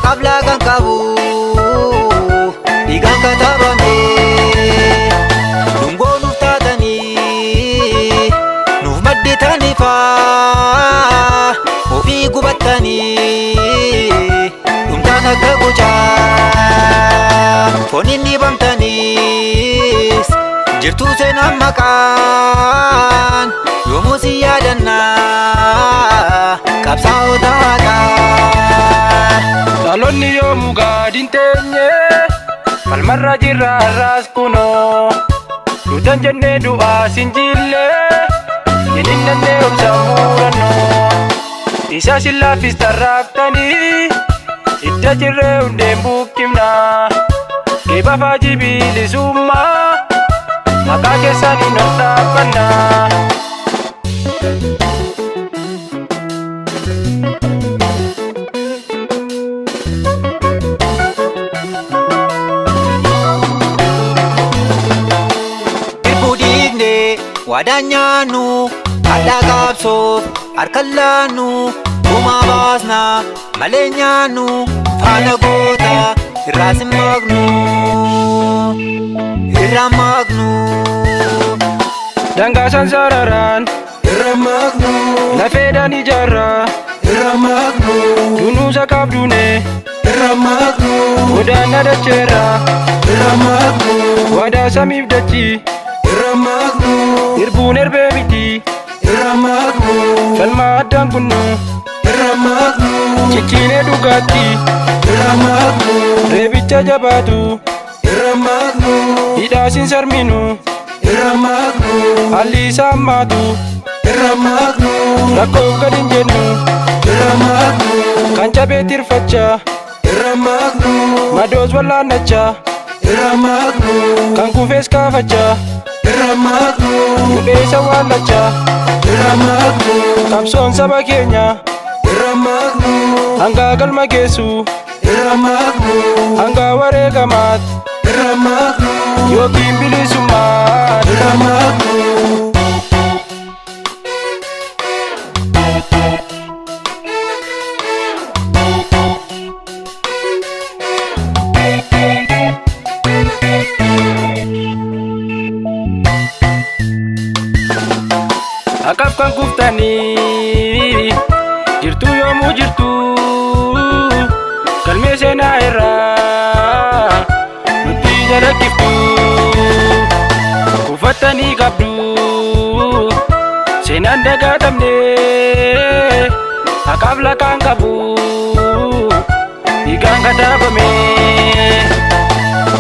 Haqaaf laagaan qabu dhiigaan katabame. Dungoo nuuf taatanii nuuf madditanii faa ofii gubattanii dhumtaan akka gucaa fooniin dhibamtaniis jirtuu seenaan maqaan yoomuu si yaadannaa qabsaa'ota haqaa. Dhaloonni yoomuu gadi hin teenye, falmarra jirra har'as kunoo. Duutan jennee du'aas hin jille, hin hinnannee obsa murannoo. Isa sin laaffis tarraaftanii, idda jirree hundeen buqqifna. Geeba faajii bilisummaa, maqaa keessaniin ol dhaabbanna. Irbuu diigne waadaan nyaannu hadhaa qabsoof harka laannu gumaa baasna malee nyaannu faana goota irraas hin maqnu irraa maqnu. Dangaa sansararaan Irra maqnu. lafeedhaan ijaarraa Irra maqnu. dunuusa qabduune Irra maqnu. godaanna dacheerraa Irra maqnu. waadaa samiif dachii Irra maqnu. irbuun erbee miti Irra maqnu. falmaa addaan kunnu Irra maqnu. cicciinee dhugaatti Irra maqnu. reebicha jabaatu Irra maqnu. hidhaasiin sarminu Irra maqnu. haalli isaa hammaatu Irra maqnu. rakkoof gad hin jennu Irra maqnu. kan cabee tirfachaa Irra maqnu. madoos wallaannachaa Irra maqnu. kan kufees kaafachaa Irra maqnu. hudheessa waallachaa Irra maqnu. qabsoon saba keenya Irra maqnu. hangaa galma geessu Irra maqnu. hangaa wareegamaat Irra maqnu. yookiin bilisummaat. Irra maqnu. Haqaaf kan kuftanii jirtu yoomuu jirtu galmee seenaa irraa nutti jalakkiftu kufattanii qabdu seenaan dagaatamne haqaaf laqaan qabu dhiigaan kataabame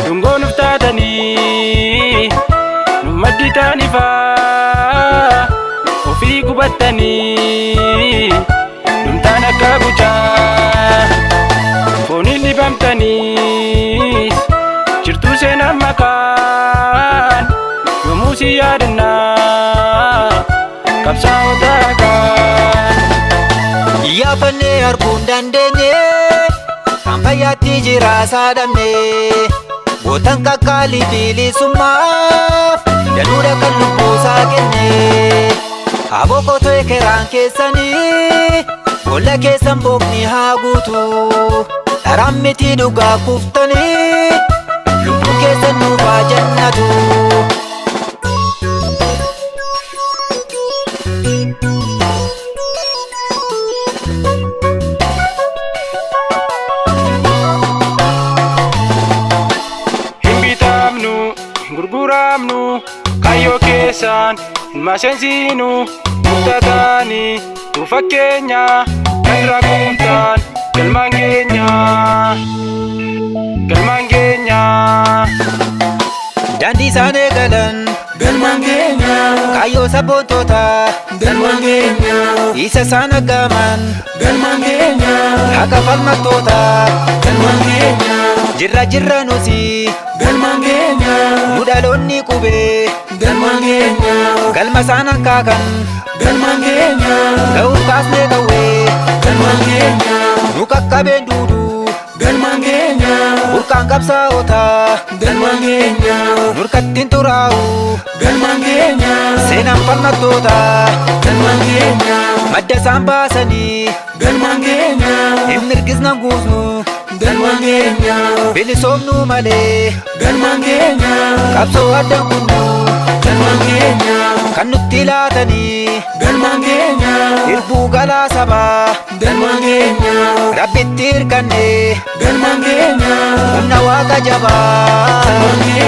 dungoo nuuf taatanii nu madditaanifaa ofii gubattanii dhumtaan akka gucaa fooniin dhibamtaniis jirtuu seenaan maqaan yoomuu si yaadannaa qabsaa'ota haqaan. Iyyaafannee arguu hin dandeenye kan fayyaatti jira saadhamne gootan qaqqaalii bilisummaaf danuudha kan lubbuusaa kenne aboqotoo ekeraan keessanii boolla keessan bookni haa guutu dharaan miti dhugaa kuftanii lubbuu keessan nuuf haa jannatu. Hin bitamnu, hin gurguramnu, kaayyoo keessaan hin maseensinu, murtataanii nu fakkeenya, kan rakuumtaan galmaan keenya, galmaan keenya. Daandii isaan eegalan Galmaan keenya. kaayyoo sabboontootaa Galmaan keenya. isa isaan aggaaman Galmaan keenya. haqa falmattootaa Galmaan keenya. jirra jirra nusi Galmaan keenya. nu dhaloonni qubee Galmaan keenya. galma isaan hankaakan Galmaan keenya. ga'uuf kaasnee qawwee Galmaan keenya. nu qaqqabeen duudu Galmaan keenya. burqaan qabsaa'otaa Galmaan keenya. nurkattiin xuraa'u Galmaan keenya. seenaan falmattootaa Galmaan keenya. madda isaan baasanii Galmaan keenya. hin mirgisnan guusnu. Galmaan keenya. Bilisoomnuu malee. Galmaan keenya. Qabsoo addaan kunnu. Galmaan keenya. Kan nutti laatanii. Galmaan keenya. Irbuu galaa sabaa. Galmaan keenya. Rabbitti hirkanne. Galmaan keenya. Humna waaqa jabaa. Galmaan keenya.